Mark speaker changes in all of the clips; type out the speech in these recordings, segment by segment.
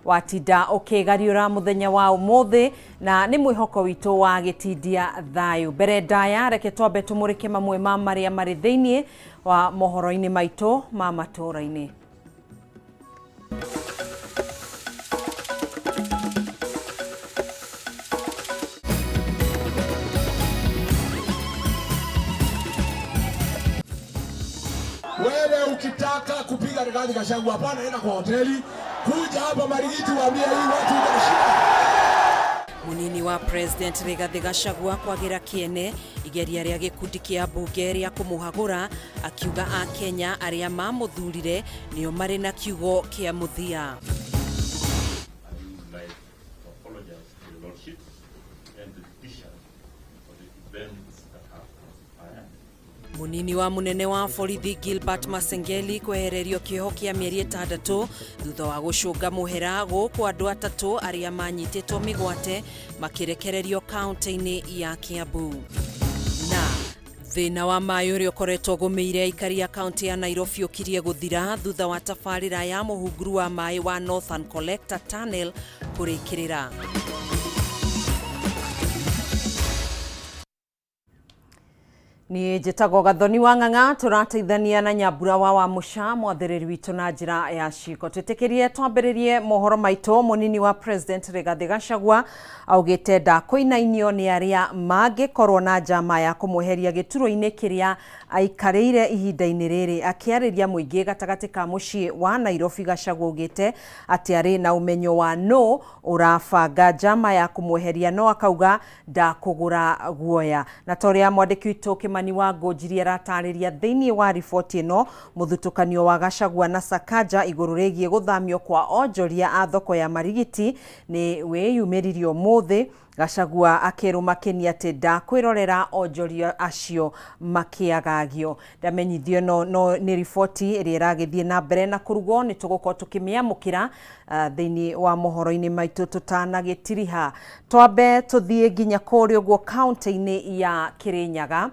Speaker 1: Watinda ũkĩgariũra mũthenya wa ũmũthĩ na nĩ mwĩhoko witũ wa gĩtindia thayũ. Mbere ndaya reke twambe tũmũrĩke mamwe ma marĩa marĩ thĩinĩ wa mohoro-inĩ maitũ ma matũũra-inĩ.
Speaker 2: Wewe ukitaka kupiga Rigathi Gachagua, hapana, enda kwa hoteli, kuja hapa Marigiti, waambie hii watu utashika.
Speaker 1: Munini wa President Rigathi Gachagua kwagira kiene igeria ria gikundi kia mbunge ria kumuhagura akiuga a Kenya aria mamuthurire nio mari na kiugo kia muthia.
Speaker 3: I would like to apologize to your lordships and the judiciary for the events that have transpired.
Speaker 1: Munini wa munene wa borithi Gilbert Masengeli kwehererio kioho kia mieri 6 thutha wa gucunga muhera guku andu atatu aria manyititwo migwate makirekererio kaunti-ini ya Kiambu. Na thina wa maĩ ũrĩa ũkoretwo ũgũmĩire aikari a kaunti ya Nairobi ũkirie gũthira thutha wa tabarĩra ya mũhunguru wa maĩ wa Northern Collector Tunnel kũrĩkĩrĩra. Niĩ njĩtagwo Gathoni wa Ng'ang'a, tũrateithania na Nyambura wa Wamũca mwathĩrĩri witũ na njĩra ya ciĩko. Twĩtĩkĩrie twambĩrĩrie mohoro maitũ. Mũnini wa President Rigathĩ Gachagua augĩte ndakũinainio nĩ arĩa mangĩkorwo na njama ya kũmweheria gĩturwa-inĩ kĩrĩa aikarĩire ihinda-inĩ rĩrĩ. Akĩarĩria mũingĩ gatagatĩ ka mũciĩ wa Nairobi, Gachagua augĩte atĩ arĩ na ũmenyo wa nũ ũrabanga njama ya kũmweheria, no akauga ndakũgũra guoya. Na ta ũrĩa mwandĩki witũ Kĩmani wa Ngũnjiri aratarĩria thĩinĩ wa riboti ĩno, mũthutũkanio wa Gachagua na Sakaja igũrũ rĩgiĩ gũthamio kwa onjoria a thoko ya Marigiti nĩ wĩyumĩririe ũmũthĩ. Gachagua akĩrũma kĩni atĩ ndakwĩrorera onjoria acio makĩagagio. Ndamenyithio ĩno no nĩ riboti ĩrĩa ĩragĩthiĩ na mbere na kũrugwo, nĩ tũgũkorwo tũkĩmĩamũkĩra thĩinĩ wa mohoro-inĩ maitũ tũtanagĩtiriha. Twambe tũthiĩ nginya kũrĩa ũguo kaunti-inĩ ya Kirinyaga.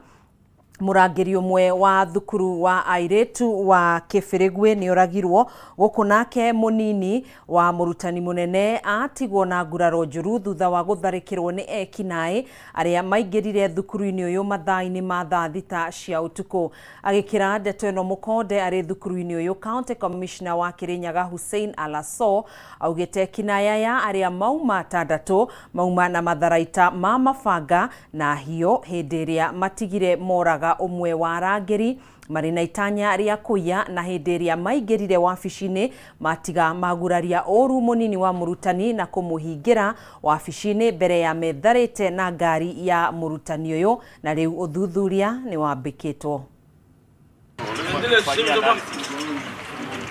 Speaker 1: Mũrangĩri ũmwe wa thukuru wa airĩtu wa Kĩbĩrĩgwĩ nĩ oragirwo gũkũ, nake mũnini wa mũrutani mũnene atigwo na nguraro njũru thutha wa gũtharĩkĩrwo nĩ ekinaĩ arĩa maingĩrire thukuru-inĩ ũyũ mathaa-inĩ ma thaa 6 cia ũtukũ. Agĩkĩra ndeto ĩno mũkonde arĩ thukuru-inĩ ũyũ, County Commissioner wa Kirinyaga Hussein Alaso augĩte ekinaĩ aya arĩa mauma 6 mauma na matharaita ma mabanga na hiũ hĩndĩ ĩrĩa matigire moraga ũmwe wa arangĩri marĩ na itanya rĩa kũiya, na hĩndĩ ĩrĩa maingĩrire wabici-inĩ matiga maguraria ũru mũnini wa mũrutani na kũmũhingĩra wabici-inĩ mbere ya metharĩte na ngari ya mũrutani ũyũ, na rĩu ũthuthuria nĩ wambĩkĩtwo.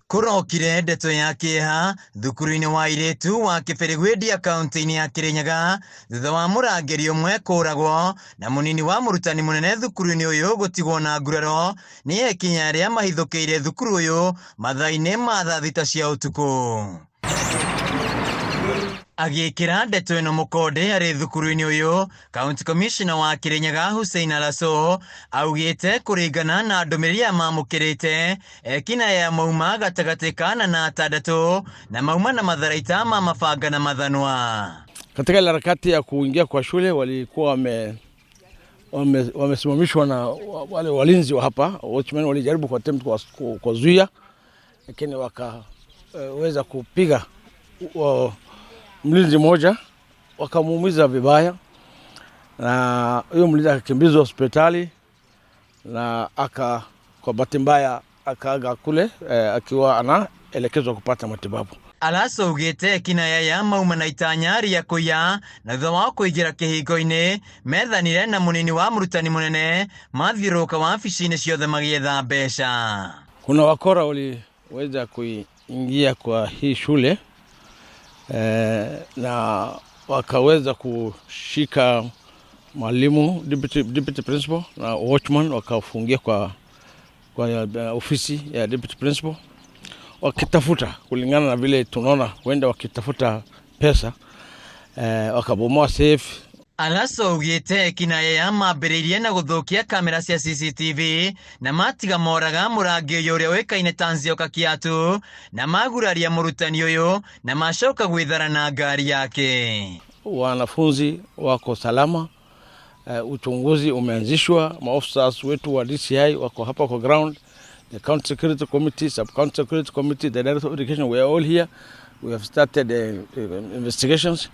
Speaker 4: Kũrokire ndeto ya kĩeha thukuru-inĩ wa airĩtu wa Kĩbĩrĩgwĩndia kaunti-inĩ ya Kirinyaga thutha wa mũrangĩri ũmwe kũragwo na mũnini wa mũrutani mũnene thukuru-inĩ ũyũ gũtigwo na nguraro nĩ ekinya arĩa mahithũkĩire thukuru ũyũ mathaa-inĩ ma thaa 6 cia ũtukũ. Agĩkĩra ndeto ĩno mũkonde arĩ thukuru-inĩ ũyũ, County Commissioner wa Kirinyaga Hussein Alaso augĩte kũringana na ndũmĩrĩri ya mamũkĩrĩte ekinaĩ ya mauma gatagatĩ ka 4 na 6 na mauma na matharaita ma mabanga na mathanwa.
Speaker 5: Katika ile harakati ya kuingia kwa shule walikuwa wamesimamishwa na wale walinzi wa hapa, watchmen walijaribu ku attempt kuwazuia, lakini wakaweza kupiga mlinzi mmoja wakamuumiza vibaya, na huyo mlinzi akakimbizwa hospitali na kwa bahati mbaya akaaga kule akiwa anaelekezwa kupata matibabu.
Speaker 4: Alaso augĩte ekinaya ya mauma na itanya rĩa kũiya na thutha wa kũingĩra kĩhingo-inĩ methanire na mũnini wa mũrutani mũnene mathiũrũrũka wabici-inĩ ciothe magĩetha mbeca.
Speaker 5: Kuna wakora waliweza kuingia kwa hii shule na wakaweza kushika mwalimu, deputy principal na watchman, wakafungia kwa ofisi ya deputy principal wakitafuta, kulingana na vile tunaona huenda wakitafuta pesa, wakabomoa safe.
Speaker 4: Alaso augĩte ekinaĩ aya mambĩrĩirie na gũthũkia kamera cia CCTV na matiga moraga mũrangi ũyũ ũrĩa ũĩkaine ta Nzioka Kĩatũ na maguraria mũrutani ũyũ na macoka gwĩthara na ngari yake.
Speaker 5: Wanafunzi wako salama. Uchunguzi umeanzishwa, maofisa wetu wa DCI wako hapa kwa ground, the county security committee, sub county security committee, the director of education, we are all here. We have started investigations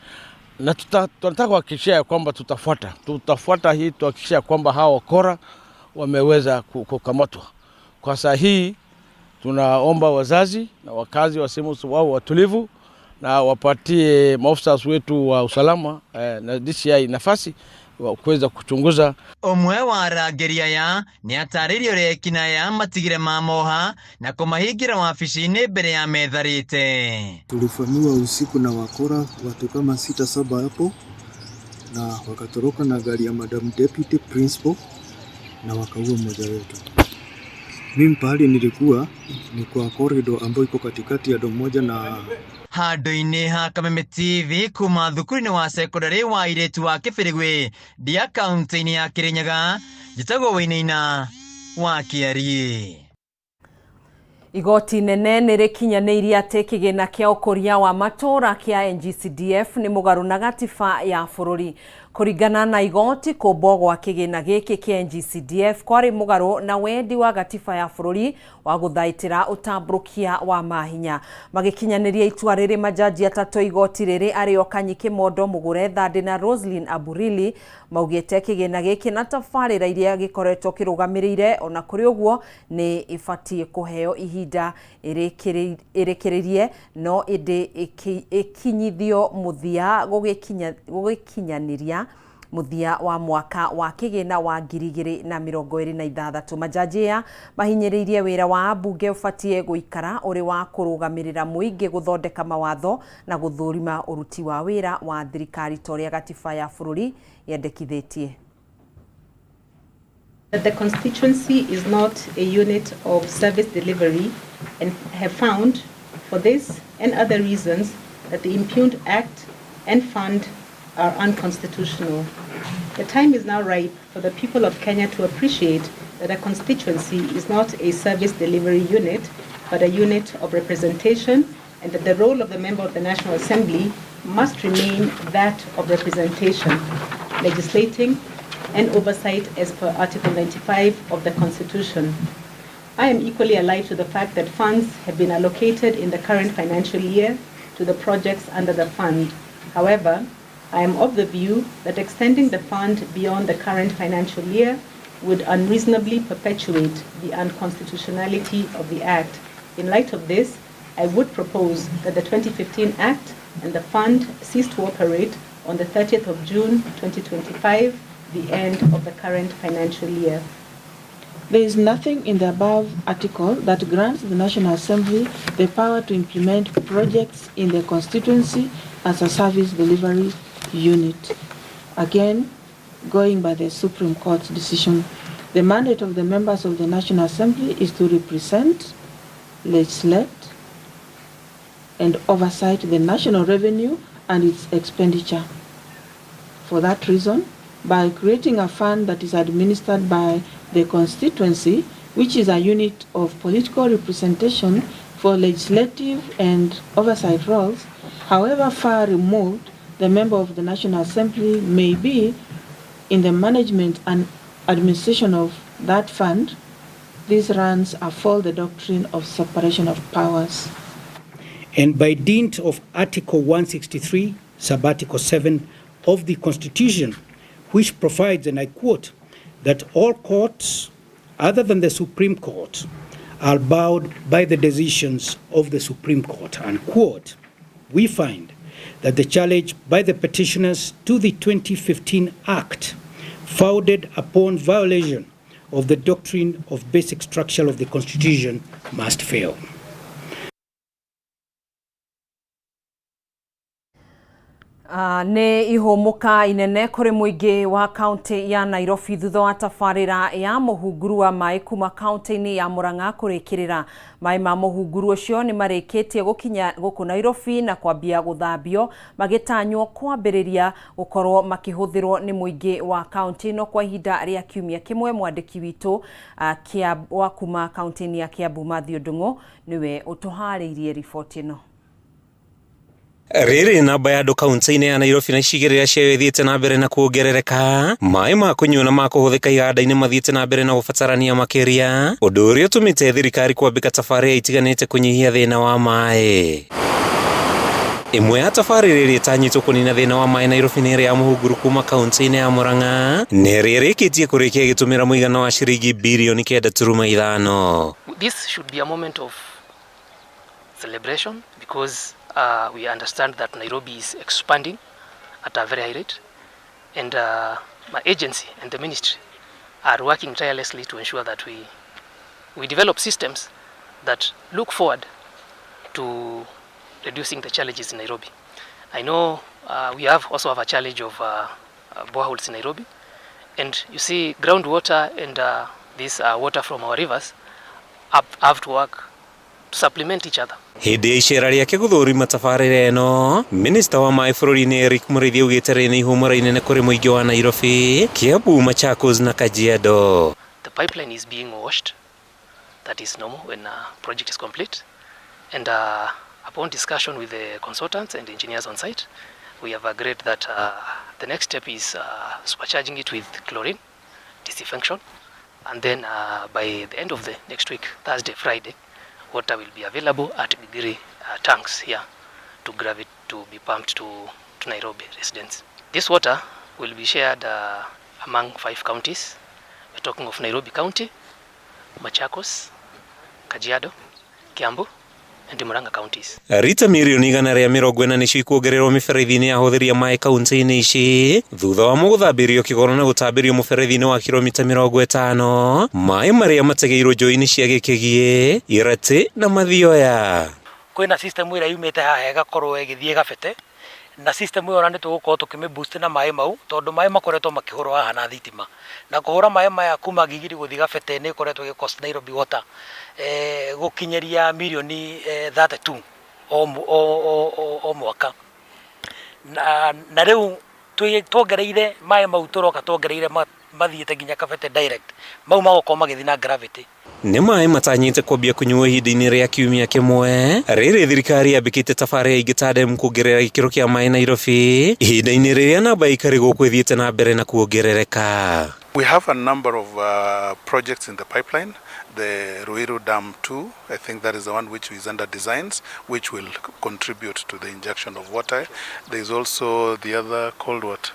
Speaker 5: na tunataka kuhakikishia ya kwamba tutafuata hii, tuhakikishia kwamba hawa wakora wameweza kukamatwa. Kwa saa hii tunaomba wazazi na wakazi wa sehemu wao watulivu na wapatie maofisa wetu wa usalama na DCI nafasi wa kuweza kuchunguza.
Speaker 4: Ũmwe wa arangĩri aya nĩ atarĩirie ũrĩa ekinaĩ aya matigire mamoha na kũmahingĩra wabici-inĩ mbere ya metharĩte.
Speaker 6: Tulivamiwa usiku na wakora watu kama sita saba hapo, na wakatoroka na gari ya Madam Deputy Principal na wakaua mmoja wetu. Mimi pahali nilikuwa ni kwa corridor ambayo iko katikati ya dom moja na
Speaker 4: Handũ-inĩ ha Kameme TV kuma thukuru-inĩ wa sekondarĩ wa airĩtu wa Kĩbĩrĩgwĩ Ndia kaunti-inĩ ya Kĩrĩnyaga, njĩtagwo Wainaina wa Kĩariĩ.
Speaker 1: Igoti nene nĩ rĩkinyanĩirie atĩ kĩgĩna kĩa ũkũria wa matũũra kĩa NGCDF nĩ mũgarũ na gatiba ya bũrũri. Kũringana na igoti, kũmbwo gwa kĩgĩna gĩkĩ kĩa NGCDF kwarĩ mũgarũ na wendi wa gatiba ya bũrũri wa gũthaitĩra ũtambũrũkia wa mahinya. Magĩkinyanĩria itua rĩrĩ, majaji atatũ igoti rĩrĩ arĩo Kanyi Kĩmondo, Mũgũre Thande na Roslyn Aburili maugĩte kĩgĩna gĩkĩ na tabarĩra iria gĩkoretwo kĩrũgamĩrĩire ona kũrĩ ũguo nĩ ĩbatiĩ kũheo ihinda ĩrĩkĩrĩrie no ĩndĩ ĩkinyithio mũthia gũgĩkinyanĩria mũthia wa mwaka wa kĩgĩna wa 2026. Majaji aya mahinyĩrĩirie wĩra wa ambunge ũbatiĩ gũikara ũrĩ wa kũrũgamĩrĩra mũingĩ, gũthondeka mawatho na gũthũrima ũruti wa wĩra wa thirikari ta ũrĩa gatiba ya bũrũri yendekithĩtie.
Speaker 7: That the constituency is not a unit of service delivery, and have found, for this and other reasons, that the impugned act and fund are unconstitutional. The time is now ripe for the people of Kenya to appreciate that a constituency is not a service delivery unit, but a unit of representation, and that the role of the member of the National Assembly must remain that of representation, legislating, and oversight as per Article 95 of the Constitution. I am equally alive to the fact that funds have been allocated in the current financial year to the projects under the fund. However, I am of the view that extending the fund beyond the current financial year would unreasonably perpetuate the unconstitutionality of the Act. In light of this, I would propose that the 2015 Act and the fund cease to operate on the 30th of June 2025, the end of the current financial year.
Speaker 8: There is nothing in the above article that grants the National Assembly the power to implement projects in the constituency as a service delivery unit. Again, going by the Supreme Court's decision, the mandate of the members of the National Assembly is to represent, legislate, and oversight the national revenue and its expenditure. For that reason, by creating a fund that is administered by the constituency, which is a unit of political representation for legislative and oversight roles, however far removed the member of the National Assembly may be in the management and administration of that fund, this runs afoul the doctrine of separation of powers.
Speaker 9: And by dint of Article 163, Sub-Article 7 of the Constitution, which provides, and I quote, that all courts other than the Supreme Court are bound by the decisions of the Supreme Court, unquote, we find that the challenge by the petitioners to the 2015 Act, founded upon violation of the doctrine of basic structure of the Constitution, must fail.
Speaker 1: Nĩ ihũmũka inene kũrĩ mũingĩ wa kaunti ya Nairobi thutha wa tabarĩra ya mũhunguru wa maĩ kuma kaunti-inĩ ya Murang'a kũrĩkĩrĩra. Maĩ ma mũhunguru ũcio nĩ marĩkĩtie gũkinya gũkũ Nairobi na kwambia gũthambio magĩtanywo kwambĩrĩria gũkorwo makĩhũthĩrwo nĩ mũingĩ wa kaunti ĩno kwa ihinda rĩa kiumia kĩmwe. Mwandĩki witũ wa kuma kaunti-inĩ ya Kiambu Mathew Ndung'u nĩwe ũtũharĩirie riboti ĩno.
Speaker 10: Rĩrĩ namba ya andũ kaunti-inĩ ya Nairobi na icigĩrĩra ciayo ĩthiĩte na mbere na kuongerereka, maĩ ma kũnyua na ma kũhũthĩka iganda-inĩ mathiĩte na mbere na gũbatarania makĩria, ũndũ ũrĩa ũtũmĩte thirikari kwambĩka tabarĩra itiganĩte kũnyihia thĩna wa maĩ. Ĩmwe ya tabarĩra ĩrĩa ĩtanyĩtwo kũnina thĩna wa maĩ Nairobi nĩ ĩrĩa ya mũhunguru kuma kaunti-inĩ ya Murang'a na ĩrĩa ĩrĩkĩtie kũrĩkia ĩgĩtũmĩra mũigana wa ciringi birioni 9.5.
Speaker 11: This should be a moment of celebration because we understand that Nairobi is expanding at a very high rate, and my agency and the ministry are working tirelessly to ensure that we develop systems that look forward to reducing the challenges in Nairobi. I know we have also have a challenge of boreholes in Nairobi, and you see groundwater and this water from our rivers have to work to supplement each other.
Speaker 10: Hĩndĩ ya icera rĩake gũthũrima tabarĩra ĩno, minista wa maĩ bũrũri-inĩ Eric Mũrĩithi augĩte rĩrĩ nĩ ihũmũra inene kũrĩ mũingĩ wa Nairobi, Kiambu, Machakos na Kajiado.
Speaker 11: The pipeline is being washed. That is normal when a project is complete. And upon discussion with the consultants and engineers on site, we have agreed that the next step is supercharging it with chlorine, disinfection, and then by the end of the next week, Thursday, Friday, water will be available at Gigiri tanks here to grab it to be pumped to Nairobi residents. This water will be shared among 5 counties. We're talking of Nairobi County, Machakos, Kajiado, Kiambu, and Murang'a counties.
Speaker 10: Rita mirioni 140 nĩcio ikuongererwo mĩberethi-inĩ ya ahũthĩri a maĩ kaunti-inĩ ici thutha wa gũthambĩrio kĩgoro na gũtambĩrio mũberethi-inĩ wa kilomita 50 maĩ marĩa mategeirwo njũĩ-inĩ cia Gĩkĩgiĩ, Iratĩ na Mathioya.
Speaker 12: Kwĩna system ĩrĩa yumĩte haha ĩgakorwo ĩgĩthiĩ Gabete, na system ĩyo ona nĩ tũgũkorwo tũkĩmĩ boost na maĩ mau, tondũ maĩ makoretwo makĩhũrwo haha na thitima, na kũhũra maĩ maya kuma Gigiri gũthiĩ Gabete nĩ ĩkoretwo ĩgĩ cost Nairobi Water gũkinyĩria mirioni 32 o mwaka, na rĩu tuongereire maĩ mau tũroka tuongereire mathiĩte nginya Kabete direct, mau magũkorwo magĩthiĩ na gravity.
Speaker 10: Nĩ maĩ matanyĩte kwambia kũnyuo ihinda-inĩ rĩa kiumia kĩmwe rĩrĩ thirikari yambĩkĩte tabarĩra ingĩ ta demu kuongerera gĩkĩro kĩa maĩ Nairobi ihinda-inĩ rĩrĩa namba ya aikari gũkũ ĩthiĩte na mbere na kuongerereka.
Speaker 13: We have a number of projects in the pipeline. The Ruiru Dam 2, I think that is the one which is under designs, which will contribute to the injection of water. There is also the other called what?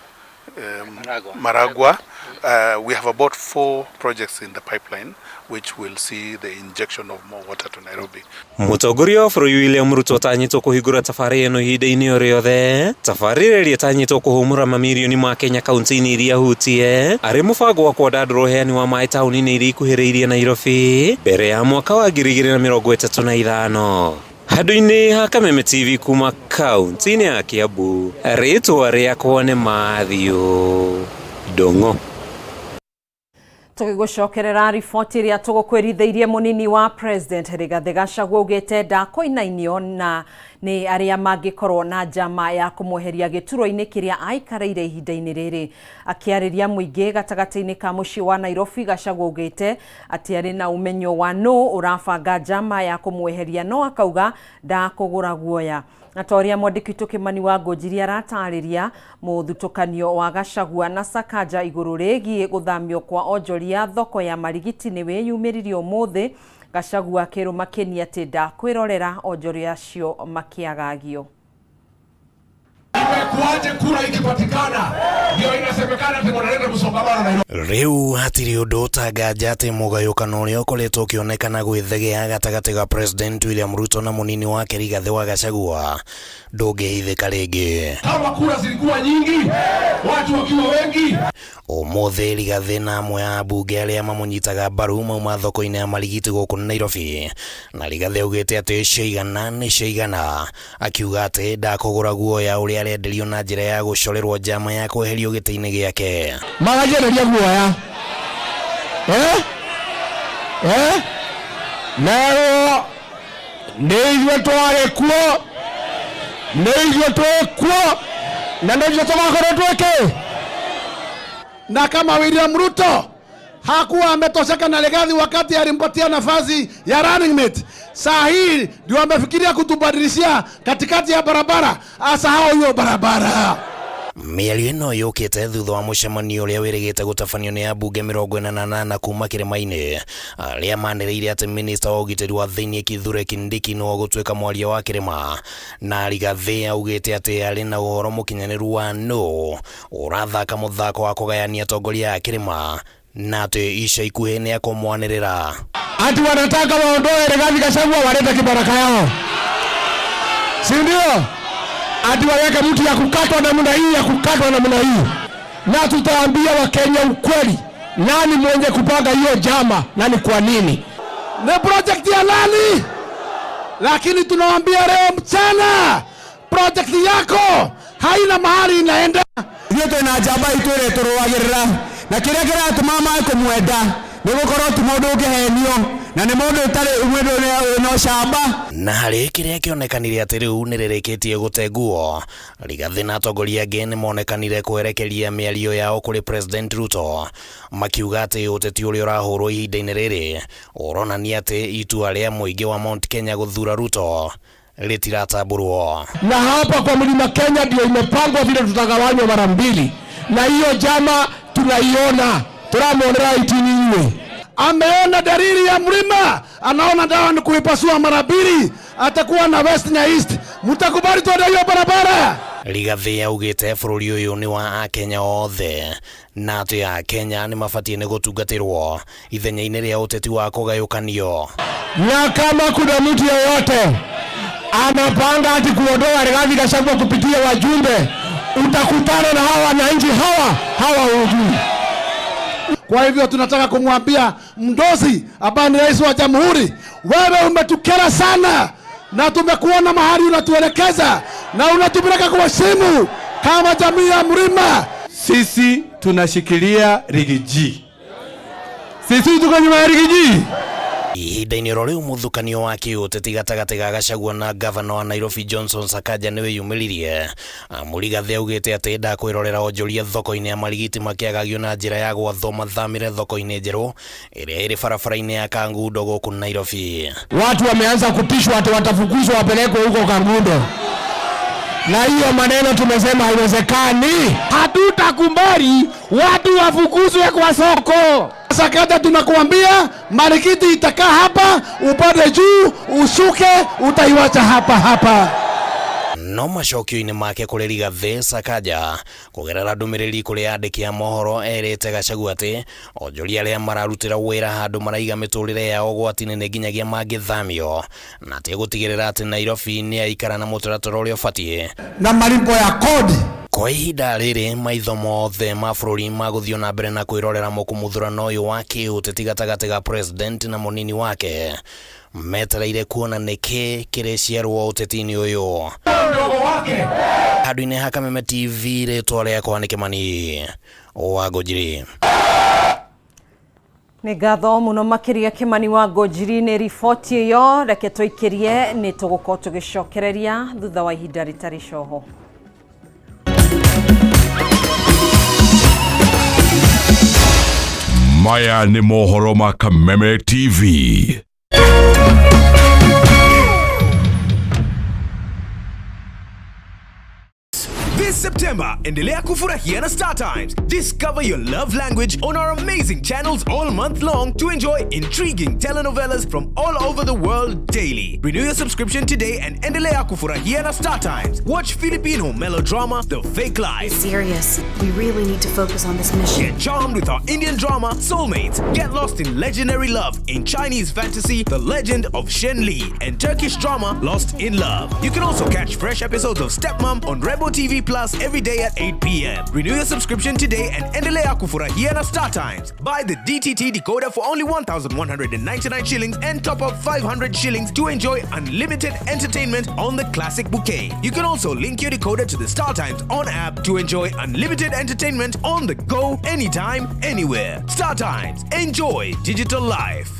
Speaker 12: Maragua.
Speaker 13: Maragua. We have about 4 projects in the pipeline which will see the injection of more water to Nairobi.
Speaker 10: Mũtongoria wa bũrũri William Ruto atanyĩtwo kũhingũra tabarĩra ĩno ihinda-inĩ o rĩothe, tabarĩra ĩrĩa ĩtanyĩtwo kũhũmũra mamirioni ma Kenya kaunti-inĩ iria hutie arĩ mũbango wa kwandandũra ũheani wa maĩ taũni-inĩ iria ikuhĩrĩirie Nairobi mbere ya mwaka wa 2035. Handũ-inĩ ha Kameme TV kuma kaunti-inĩ ya Kiambu, rĩtwa rĩakwa nĩ Mathew Ndung'u.
Speaker 1: Tũgĩgũcokerera riboti ĩrĩa tũgũkwĩrithĩirie, mũnini wa President Rigathĩ Gachagua augĩte ndakoinainio na nĩ arĩa mangĩkorwo na njama ya kũmweheria gĩturwa-inĩ kĩrĩa aikarĩire ihinda-inĩ rĩrĩ. Akĩarĩria mũingĩ gatagatĩ-inĩ ka mũciĩ wa Nairobi, Gachagua augĩte atĩ arĩ na ũmenyo wa nũ ũrabanga njama ya kũmweheria, no akauga ndakũgũra guoya. Na ta ũrĩa mwandĩki witũ Kĩmani wa Ngũnjiri aratarĩria, mũthutũkanio wa Gachagua na Sakaja igũrũ rĩgiĩ gũthamio kwa onjoria thoko ya Marigiti nĩ wĩyumĩririe ũmũthĩ, Gachagua akĩrũma kĩni atĩ ndakwĩrorera onjoria acio makĩagagio.
Speaker 2: Imekuwaje kura ikipatikana Ndio inasemekana ati wanaleta msongamano Nairobi.
Speaker 10: Rĩu hatirĩ ũndũ ũtanganja atĩ mũgayũkano ũrĩa ũkoretwo ũkĩonekana gwĩthegea gatagatĩ ga President William Ruto na mũnini wake Rigathĩ wa Gachagua ndũngĩhithĩka rĩngĩ.
Speaker 2: Kama kura zilikuwa nyingi, watu wakiwa wengi.
Speaker 10: Ũmũthĩ Rigathĩ na amwe a ambunge arĩa mamũnyitaga mbaru mauma thoko-inĩ ya Marigiti gũkũ Nairobi, na Rigathĩ augĩte atĩ ciaigana nĩ ciaigana, akiuga atĩ ndakũgũra guoya ũrĩa arenderio na njĩra ya gũcorerwo njama ya kweherio gĩtĩ-inĩ gĩake.
Speaker 2: Magajereria guoya. Nerwo nĩ ithuĩ twarĩ kuo, nĩ ithuĩ twĩ kuo, na nĩ ithuĩ tũgakorwo twĩ kĩ.
Speaker 14: Na kama William Ruto hakuwa ametosheka na Rigathi wakati alimpatia nafasi ya running mate, saa hii ndio amefikiria kutubadilishia katikati ya barabara. Asahau hiyo barabara.
Speaker 10: Mĩario ĩno yũkĩte thutha wa mũcemanio ũrĩa wĩrĩgĩte gũtabanio nĩ ambunge 48 kuma kĩrĩma-inĩ arĩa manĩrĩire atĩ minista wa ũgitĩri wa thĩinĩ Kithure Kindiki nĩwe ũgũtuĩka mwaria wa kĩrĩma, na Rigathĩ augĩte atĩ arĩ na ũhoro mũkinyanĩru wa nũ ũrathaka mũthako wa kũgayania atongoria a kĩrĩma na atĩ ica ikuhĩ nĩ akũmwanĩrĩra.
Speaker 2: Ati wanataka waondoe Rigathi Gachagua walete kibaraka yao, si ndio? Ati waweke mtu ya kukatwa namna hii, ya kukatwa namna hii. Na tutaambia Wakenya ukweli, nani mwenye kupanga hiyo jama na ni kwa nini?
Speaker 14: Ni project ya nani? Lakini tunawaambia leo mchana, project yako haina mahali inaenda.
Speaker 2: Ithuĩ twĩna njamba itũ ĩrĩa tũrũagĩrĩra, na kĩrĩa kĩratũma mae kũmwenda nĩ gũkorwo ti mũndũ ũngĩhenio, na nĩ mũndũ ũtarĩ mũndũ wĩna ũcamba.
Speaker 10: Na harĩ kĩrĩa kĩonekanire atĩ rĩu nĩ rĩrĩkĩtie gũte nguo, Rigathĩ na atongoria angĩ nĩ monekanire kwerekeria mĩario yao kũrĩ President Ruto, makiuga atĩ ũteti ũrĩa ũrahũrwo ihinda-inĩ rĩrĩ ũronania atĩ itua rĩa mũingĩ wa Mount Kenya gũthura Ruto rĩtiratambũrwo.
Speaker 2: Na hapa kwa Mlima Kenya ndio imepangwa vile tutagawanywa mara mbili, na hiyo jama tunaiona, turamuonera itini.
Speaker 14: Ameona dalili ya mlima, anaona dawa ni kuipasua mara mbili, atakuwa na west na east. Mtakubali tuende hiyo barabara?
Speaker 10: Rigathĩ augĩte bũrũri ũyũ nĩ wa Akenya othe na atĩ Akenya nĩ mabatiĩ nĩ gũtungatĩrwo ithenya-inĩ rĩa ũteti wa kũgayũkanio.
Speaker 2: Na kama kuna mtu yeyote anapanga ati kuondoa Rigathi Gachagua kupitia wajumbe, utakutana na hawa wananchi hawa hawa hujui.
Speaker 14: Kwa hivyo tunataka kumwambia Mdosi ambaye ni rais wa jamhuri, wewe umetukera sana na tumekuona mahali unatuelekeza na unatupeleka kwa simu kama jamii ya mlima.
Speaker 15: Sisi tunashikilia Rigiji. Sisi tuko nyuma ya Rigiji.
Speaker 10: Ihinda-inĩ oro rĩu mũthukanio wa kĩũteti gatagatĩ ga Gachagua na gavana wa Nairobi Johnson Sakaja nĩ wĩyumĩririe. Rigathĩ augĩte atĩ ndakwĩrorera onjoria thoko-inĩ ya Marigiti makĩagagio na njĩra ya gwathwo mathamĩre thoko-inĩ njerũ ĩrĩa ĩrĩ barabara-inĩ ya Kangundo gũkũ Nairobi.
Speaker 2: Watu wameanza kutishwa ati watafukuzwa wapelekwe huko Kangundo, na hiyo maneno tumesema haiwezekani.
Speaker 14: Hatutakubali watu wafukuzwe kwa soko. Sakaja tunakuambia Marikiti itakaa hapa, upande juu, ushuke, utaiwacha hapa hapa.
Speaker 10: No macokio-inĩ make kũrĩ Rigathĩ, Sakaja kũgerera ndũmĩrĩri kũrĩ andĩki a mohoro erĩte Gachagua atĩ onjoria arĩa mararutĩra wĩra handũ maraiga mĩtũrĩre yao ũgwati-inĩ nĩ nginyagia mangĩthamio, na atĩ gũtigĩrĩra atĩ Nairobi nĩ yaikara na mũtaratara ũrĩa ũbatiĩ
Speaker 14: na malipo ya kodi.
Speaker 10: Kwa ihinda rĩrĩ maitho mothe ma bũrũri magũthiĩ na mbere na kwĩrorera mũkumuthurano ũyũ wa kĩũteti gatagatĩ ga president na mũnini wake, metereire kuona nĩkĩ kĩrĩciarwo ũteti-inĩ ũyũ. Handũ-inĩ ha Kameme TV, rĩtwa rĩakwa nĩ Kĩmani wa Ngũnjiri.
Speaker 1: Nĩ ngatho mũno makĩria Kĩmani wa Ngũnjiri nĩ riboti ĩyo. Reke tũikĩrie nĩ tũgũkorwo tũgĩcokereria thutha wa ihinda rĩtarĩ coho.
Speaker 16: Maya nĩ mohoro ma Kameme TV.
Speaker 17: This September, endelea kufurahia na Star Times. Discover your love language on our amazing channels all month long to enjoy intriguing telenovelas from all over the world daily. Renew your subscription today and endelea kufurahia na Star Times. Watch Filipino melodrama The Fake Life.
Speaker 18: Serious. We really need to focus on this mission.
Speaker 17: Get charmed with our Indian drama Soulmates. Get lost in legendary love in Chinese fantasy The Legend of Shen Li and Turkish drama Lost in Love. You can also catch fresh episodes of Stepmom on Rebel TV Plus every day at 8 p.m. Renew your subscription today and endelea kufurahia na Star Times. Buy the DTT decoder for only 1,199 shillings and top up 500 shillings to enjoy unlimited entertainment on the classic bouquet. You can also link your decoder to the Star Times on app to enjoy unlimited entertainment on the go, anytime, anywhere. Star Times. Enjoy digital life.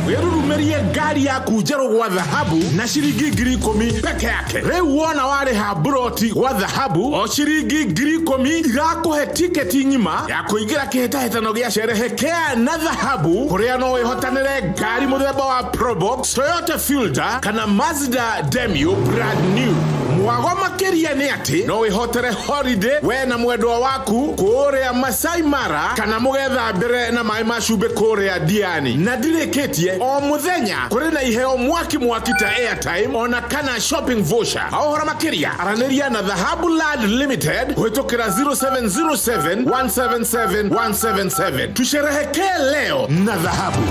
Speaker 19: Wĩrurumerie ngari yaku njerũ gwa thahabu na ciringi 10,000 peke yake. Rĩu wona warĩha mburoti gwa thahabu o ciringi 10,000 irakũhe tiketi ng'ima ya kũingĩra kĩhĩtahĩtano gĩa sherehekea na thahabu kũrĩa no wĩhotanĩre ngari mũthemba wa Probox, Toyota Fielder kana Mazda Demio brand new. Mwago makĩria nĩ atĩ no wĩhotere holiday we na mwendwa waku kũrĩa Masai Mara kana mũgethambĩre na maĩ ma cumbĩ kũrĩa Diani. Na ndirĩkĩtie o mũthenya kũrĩ na iheo mwaki mwaki ta airtime ona kana shopping voucher. Ha ũhoro makĩria aranĩria na Dhahabu Land Limited kũhĩtũkĩra 0707 177 177. Tusherehekee leo na dhahabu.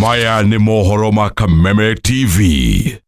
Speaker 16: Maya nĩ mohoro ma Kameme TV.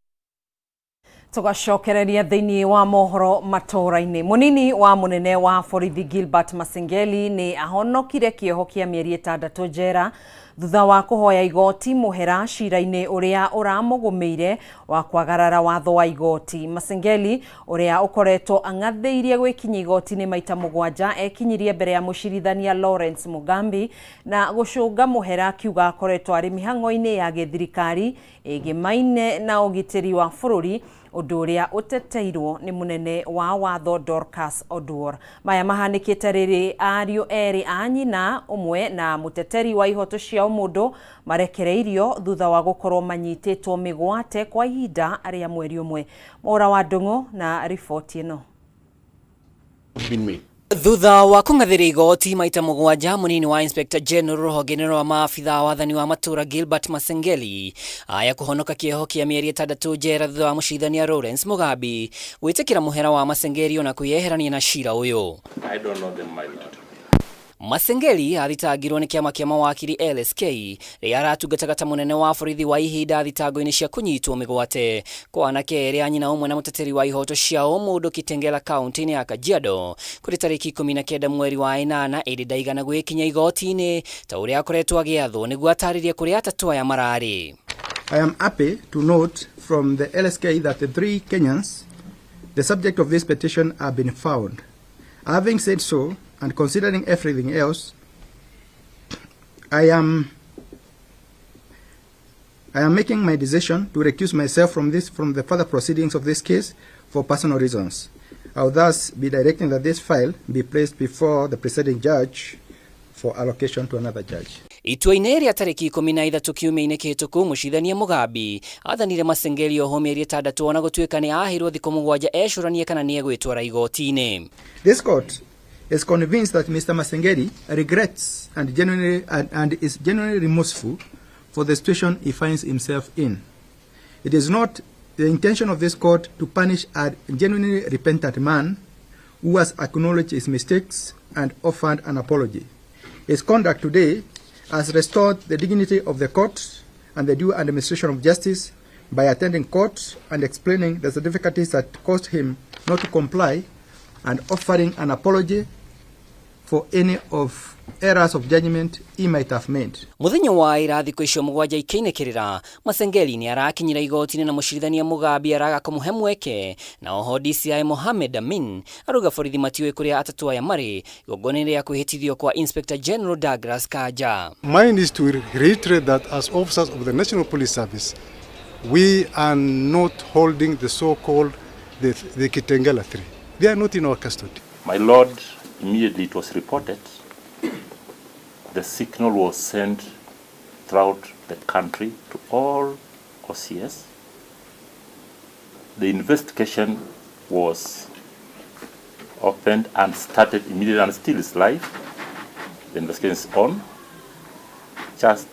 Speaker 1: Tugacokereria thĩinĩ wa mohoro matũra-inĩ. Mũnini wa mũnene wa borithi Gilbert Masengeli nĩ ahonokire kĩoho kĩa mĩeri 6 njera thutha wa kũhoya igoti mũhera cira-inĩ ũrĩa ũramũgũmĩire wa kwagarara watho wa igoti. Masengeli ũrĩa ũkoretwo ang'athĩirie gwĩkinyia igoti-inĩ maita 7 ekinyirie mbere ya mũcirithania Lawrence Mugambi na gũcũnga mũhera akiuga akoretwo arĩ mĩhang'o-inĩ ya gĩthirikari ĩgĩmaine na ũgitĩri wa bũrũri, ũndũ ũrĩa ũteteirwo nĩ mũnene wa watho Dorcas Oduor. Maya mahanĩkĩte rĩrĩ ariũ erĩ a nyina ũmwe na mũteteri wa ihoto cia ũmũndũ marekereirio thutha wa gũkorwo manyitĩtwo mĩgwate kwa ihinda rĩa mweri ũmwe. Mwaura wa Ndung'u na riboti ĩno.
Speaker 20: Thutha wa kũng'athĩria igoti maita 7 mũnini wa Inspector General rũhonge-inĩ rwa maabitha wathani wa matũra Gilbert Masengeli aya kũhonoka kĩoho kĩa mĩeri 6 njera thutha wa mũcirithania Lawrence Mugambi gwĩtĩkĩra mũhera wa Masengeli ona kwĩyeherania na cira ũyũ.
Speaker 3: I don't know them, my lord.
Speaker 20: Masengeli athitangirwo nĩ kĩama kĩa mawakiri LSK rĩrĩa aratungataga ta mũnene wa borithi wa ihinda thitango-inĩ cia kũnyitwo mĩgwate kwa anake erĩ a nyina ũmwe na mũteteri wa ihoto cia ũmũndũ Kitengela kaunti-inĩ ya Kajiado kũrĩ tarĩki 19 mweri wa 8 ĩndĩ ndaigana gwĩkinya igoti-inĩ ta ũrĩa akoretwo agĩathwo nĩguo atarĩrie kũrĩa atatũ aya mararĩ.
Speaker 21: I am happy to note from the LSK that the 3 Kenyans, the subject of this petition, have been found. Having said so, and considering everything else, I am making my decision to recuse myself from the further proceedings of this case for personal reasons. I will thus be directing that this file be placed before the presiding judge for allocation to another judge.
Speaker 20: Itua-inĩ rĩa tarĩki 13 kiumia-inĩ kĩhĩtũku mũcirithania Mugambi athanire Masengeli oho mĩeri 6 ona gũtuĩka nĩ aheirwo thikũ 7 ecũranie kana nĩ egwĩtwara igoti-inĩ.
Speaker 21: This court is convinced that Mr. Masengeli regrets and is genuinely remorseful for the situation he finds himself in. It is not the intention of this court to punish a genuinely repentant man who has acknowledged his mistakes and offered an apology. His conduct today has restored the dignity of the court and the due administration of justice by attending court and explaining the difficulties that caused him not to comply and offering an apology for any of errors of judgment he might have made.
Speaker 20: Muthenya wa ira thikũ icio 7 ikĩinĩkĩrĩra Masengeli nĩ arakinyĩra igoti-inĩ na mũcirithania Mugambi araga kũmũhe mweke na oho DCI Mohamed Amin aruga borithi matiũĩ kũrĩa atatũ aya marĩ igongona-inĩ rĩa kwĩhĩtithio kwa Inspector General Douglas Kanja.
Speaker 22: Mine is to reiterate that as officers of the National Police Service, we are not holding the so-called the Kitengela 3. They are not in our custody.
Speaker 3: My Lord, immediately it was reported, the signal was sent throughout the country to all OCS. The investigation was opened and started immediately and still is live. The investigation is on. Just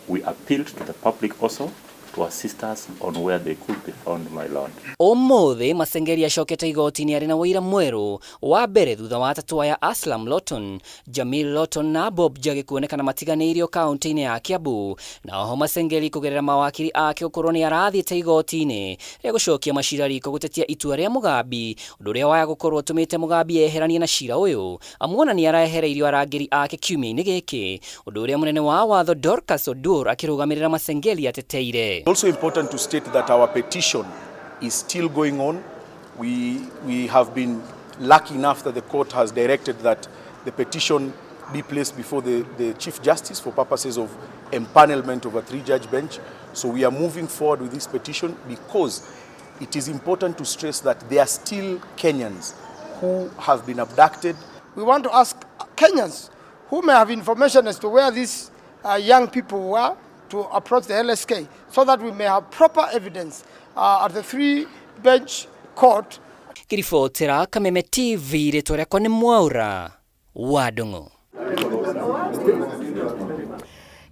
Speaker 3: we appealed to the public also to assist us on where they could be found, my lord.
Speaker 20: Ũmũthĩ Masengeli acokete igoti-inĩ arĩ na ũira mwerũ wa mbere thutha wa atatũ aya Aslam Lawton, Jamil Lawton na Bob Njagi kuonekana matiganĩirio kaunti-inĩ ya Kiambu, na oho Masengeli kũgerera mawakiri ake gũkorwo nĩ arathiĩte igoti-inĩ rĩa gũcokia macira riko gũtetia itua rĩa Mugambi, ũndũ ũrĩa waya gũkorwo ũtũmĩte Mugambi eheranie na cira ũyũ amuona nĩ araehereirio arangĩri ake kiumia-inĩ gĩkĩ, ũndũ ũrĩa mũnene wa watho Dorcas Odur akĩrũgamĩrĩra Masengeli ateteire.
Speaker 5: Also important to state that our petition is still going on. We have been lucky enough that the court has directed that the petition be placed before the Chief Justice for purposes of empanelment of a 3-judge bench. So we are moving forward with this petition because it is important to stress that there are still Kenyans who have been abducted.
Speaker 6: We want to ask Kenyans who may have information as to where these young people were to approach the LSK so that we may have proper evidence at the 3-bench court.
Speaker 20: Ngĩribotera Kameme TV rĩtwa rĩakwa nĩ Mwaura wa Ndung'u.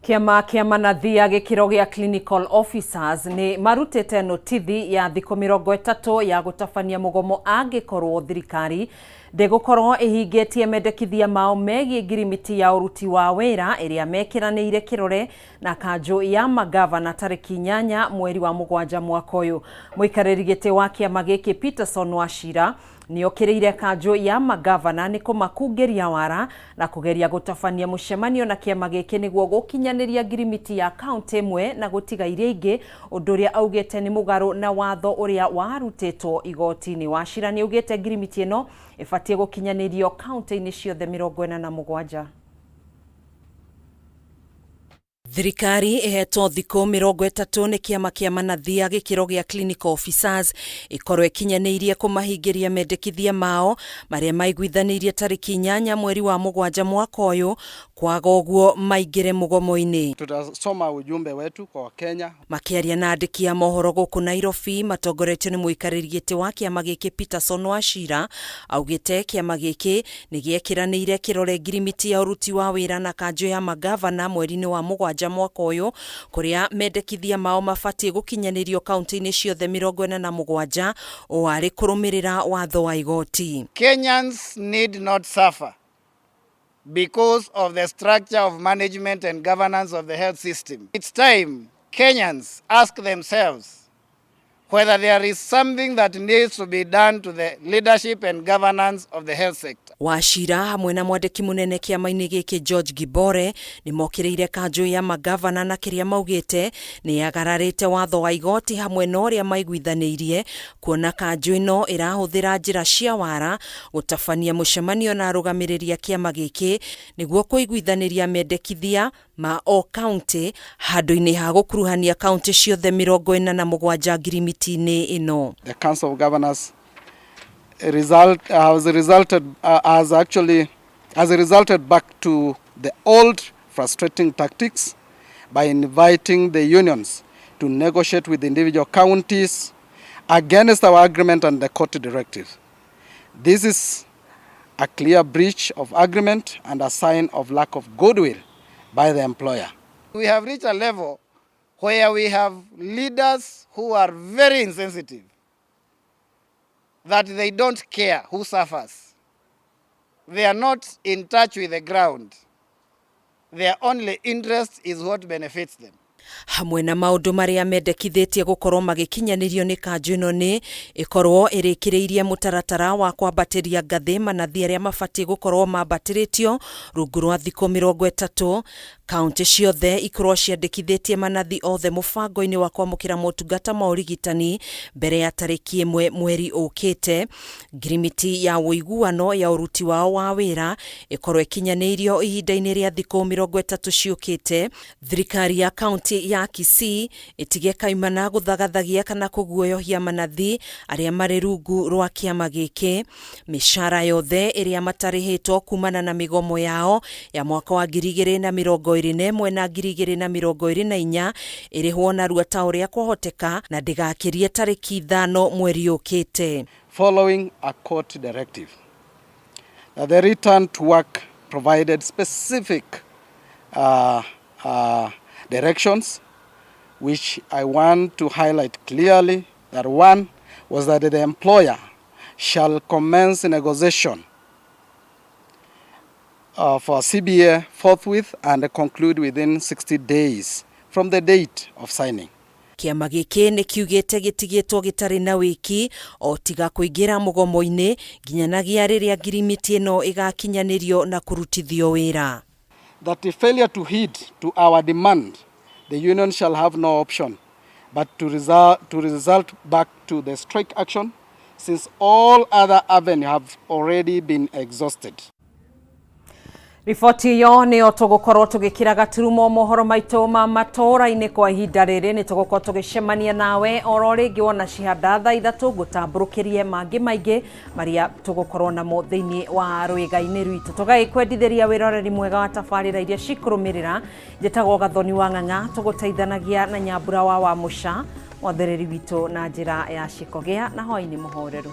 Speaker 1: Kĩama kĩa manathia gĩkĩro gĩa clinical officers nĩ marutĩte notithi ya thikũ 30 ya gũtabania mũgomo angĩkorwo thirikari ndĩgũkorwo ĩhingĩtie mendekithia mao megiĩ ngirimiti ya ũruti wa wĩra ĩrĩa mekĩranĩire kĩrore na kanjũ ya magavana tarĩki 8 mweri wa 7 mwaka ũyũ. Mũikarĩri gĩtĩ wa kĩama gĩkĩ Peterson Wachira nĩokĩrĩire kanjũ ya magavana nĩ kũmakungĩria wara na kũgeria gũtabania mũcemanio na kĩama gĩkĩ nĩguo gũkinyanĩria ngirimiti ya kaunti ĩmwe na gũtiga iria ingĩ, ũndũ ũrĩa augĩte nĩ mũgarũ na watho ũrĩa warutĩtwo igoti-inĩ. Wachira nĩaugĩte ngirimiti ĩno ĩbatiĩ gũkinyanĩrio kaunti-inĩ ciothe 47. Thirikari ĩhetwo thikũ 30 nĩ kĩama kĩa manathia gĩkĩro gĩa clinical officers ĩkorwo ĩkinyanĩirie kũmahingĩria mendekithia mao marĩa maiguithanĩirie tarĩki 8 mweri wa 7 mwaka ũyũ, kwaga ũguo maingĩre mũgomo-inĩ.
Speaker 23: Tutasoma ujumbe wetu kwa Wakenya.
Speaker 1: Makĩaria na andĩki a mohoro gũkũ Nairobi matongoretio nĩ mũikarĩri gĩtĩ wa kĩama gĩkĩ Peterson Wachira augĩte kĩama gĩkĩ nĩ gĩekĩranĩire kĩrore ngirimiti ya ũruti wa wĩra na kanjũ ya magavana mweri-inĩ wa 7 mwaka ũyũ, kũrĩa mendekithia mao mabatiĩ gũkinyanĩrio kaunti-inĩ ciothe 47 o arĩ kũrũmĩrĩra watho wa igoti.
Speaker 23: Kenyans need not suffer because of the structure of management and governance of the health system. It's time Kenyans ask themselves whether there is something that needs to be done to the leadership and governance of the health sector.
Speaker 1: Wachira hamwe na mwandĩki mũnene kĩama-inĩ gĩkĩ George Gibore nĩ mokĩrĩire kanjũ ya magavana na kĩrĩa maugĩte nĩ yagararĩte watho wa igoti hamwe na ũrĩa maiguithanĩirie, kuona kanjũ ĩno ĩrahũthĩra njĩra cia wara gũtabania mũcemanio na arũgamĩrĩri a kĩama gĩkĩ nĩguo kũiguithanĩria mendekithia ma o kaunti handũ-inĩ ha gũkuruhania kaunti ciothe 47 ngirimiti-inĩ ĩno.
Speaker 23: The Council of Governors has resulted back to the old frustrating tactics by inviting the unions to negotiate with individual counties against our agreement and the court directive. This is a clear breach of agreement and a sign of lack of goodwill by the employer. We have reached a level where we have leaders who are very insensitive, that they don't care who suffers. They are not in touch with the ground. Their only interest is what benefits them.
Speaker 1: Hamwe na maũndũ marĩa mendekithĩtie gũkorwo magĩkinyanĩrio nĩ kanjũ ĩno nĩ ĩkorwo ĩrĩkĩrĩirie mũtaratara wa kwambatĩria ngathĩ manathi arĩa mabatiĩ gũkorwo mambatĩrĩtio rungu rwa thikũ 30. Kaunti ciothe ikorwo ciandĩkithĩtie manathi othe mũbango-inĩ wa kwamũkĩra motungata ma ũrigitani mbere ya tarĩki 1 mweri ũkĩte. Ngirimiti ya ũiguano ya ũruti wao wa wĩra ĩkorwo ĩkinyanĩirio ihinda-inĩ rĩa thikũ 30 ciũkĩte. Thirikari ya kaunti ya Kisii ĩtige kaimana gũthagathagia kana kũguoyohia manathi arĩa marĩ rungu rwa kĩama gĩkĩ. Mĩcara yothe ĩrĩa matarĩhĩtwo kumana na mĩgomo yao ya mwaka wa 2021 na 2024 ĩrĩhwo narua ta ũrĩa kwahoteka na ndĩgakĩrie tarĩki 5 mweri ũkĩte.
Speaker 23: Following a court directive that the return to work provided specific directions, which I want to highlight clearly, that one was that the employer shall commence negotiation for CBA forthwith and conclude within 60 days from the date of signing.
Speaker 1: Kĩama gĩkĩ nĩ kiugĩte gĩtigĩtwo gĩtarĩ na wĩki o tiga kũingĩra mũgomo-inĩ nginyanagia rĩrĩa ngirimiti ĩno ĩgakinyanĩrio na kũrutithio wĩra.
Speaker 23: That if failure to heed to our demand, the union shall have no option but to result back to the strike action, since all other avenues have already been exhausted.
Speaker 1: Riboti ĩyo nĩyo tũgũkorwo tũgĩkĩra gaturumo mohoro maitũ ma matũũra-inĩ kwa ihinda rĩrĩ. Nĩ tũgũkorwo tũgĩcemania nawe oro rĩngĩ wona cihanda thaa 3 ngũtambũrũkĩrie mangĩ maingĩ marĩa tũgũkorwo namo thĩinĩ wa rwĩga-inĩ rwitũ. Tũgagĩkwendithĩria wĩroreri mwega wa tabarĩra iria cikũrũmĩrĩra. Njĩtagwo Gathoni wa Ng'ang'a, tũgũteithanagia na Nyambura wa Wamũca, mwathereri witũ na njĩra ya ciĩko. Gĩa na hwaĩ-inĩ mũhoreru.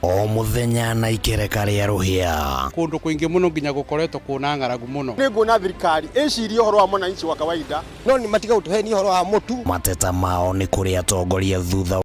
Speaker 4: O muthenya na ikereka rĩa rũhĩa.
Speaker 15: Kũndũ kũingĩ mũno nginya gũkoretwo kwĩna ng'aragu mũno.
Speaker 7: Nĩ nguona thirikari ĩcirie ũhoro wa mwananchi wa kawaida, no nĩ matiga gũtũhenia ũhoro wa mũtu.
Speaker 4: Mateta mao nĩ kũrĩ atongoria thutha